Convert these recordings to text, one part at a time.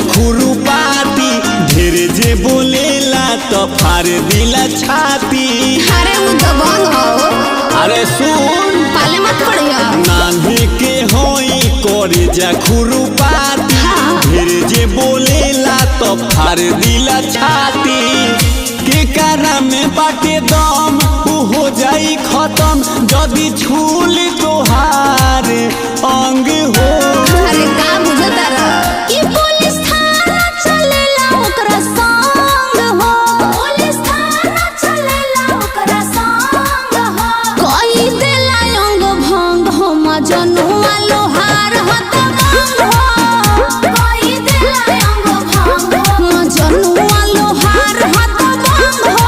जा खुरुपाती, ढेर जे बोलेला तो फाड़ दिला छाती। अरे उ दबंग हो। अरे सुन, पाले मत पड़िया। नान्हे के होई करे जा खुरुपाती, ढेर जे बोलेला तो फाड़ दिला छाती। के कारा में बाटे दम उ हो जाई खत्म, जदी छूल तोहार अंग हो। अरे का बुझता रह कि पुलिस थाना चलेला ओकरा संग हो। पुलिस थाना चलेला ओकरा संग हो। कोई देला अंग भंग हो, मजनुआ लोहार हो दबंग हो। कोई देला अंग भंग हो, मजनुआ लोहार हो दबंग हो।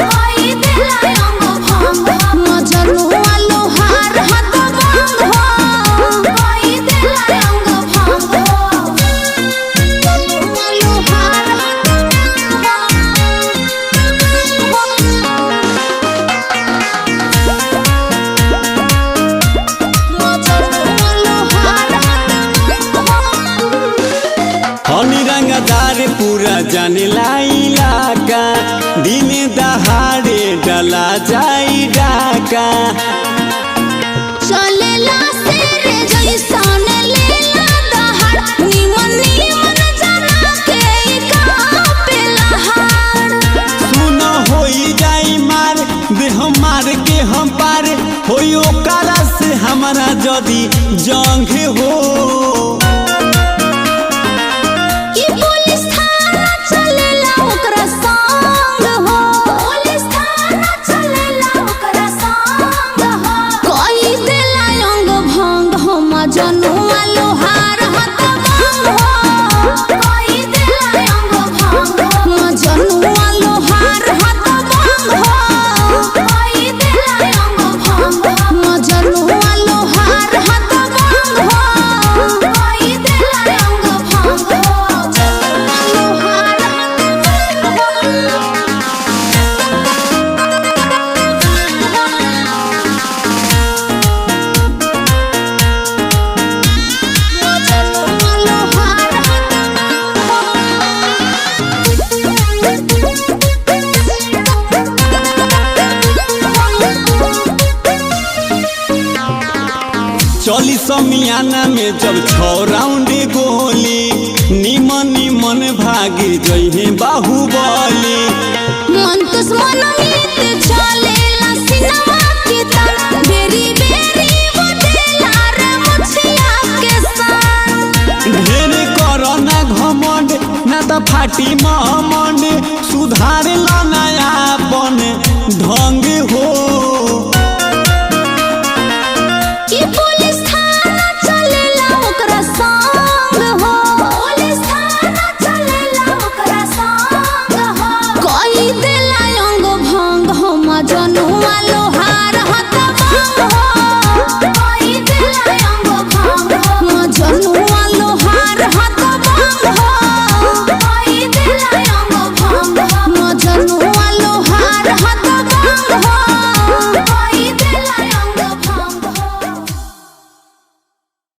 कोई देला अंग भंग हो, मजनुआ लोहार हो दबंग हो। कोई देला अंग भंग हो, मजनुआ लोहार हो दबंग हो। मजनुआ लोहार हो दबंग हो। हनी रंगदार पूरा जानेला इलाका, दिन दहाड़े डला जाई डाका। चलेला शेर जैसन लेला दहाड़, निमन निमन जना के कापेला हाड़। सुन होई जाई मार, देह मार के हम पार होई ओकरा से हमारा जदी जंग हो। कि पुलिस थाना चलेला ओकरा संग हो। पुलिस थाना चलेला ओकरा संग हो। कोई देला अंग भंग हो, मजनुआ लोहार हो दबंग हो। कोई देला अंग भंग हो, मजनुआ लोहार हो दबंग हो। कोई देला अंग भंग हो, मजनुआ लोहार हो दबंग हो। कोई देला अंग भंग हो, लोहार हो दबंग हो। मजनुआ लोहार हो दबंग हो। चली समियाना में जब 6 राउंड गोली, निमन निमन भागी जइहे बाहुबली। मन दुश्मन मीत चलेला सिनेमा के तान, बेरी बेरी वो देला रे मुछिया के सान। ढेर करना घमंड ना त फाटी महमंड, सुधार लो नयापन ढंग हो।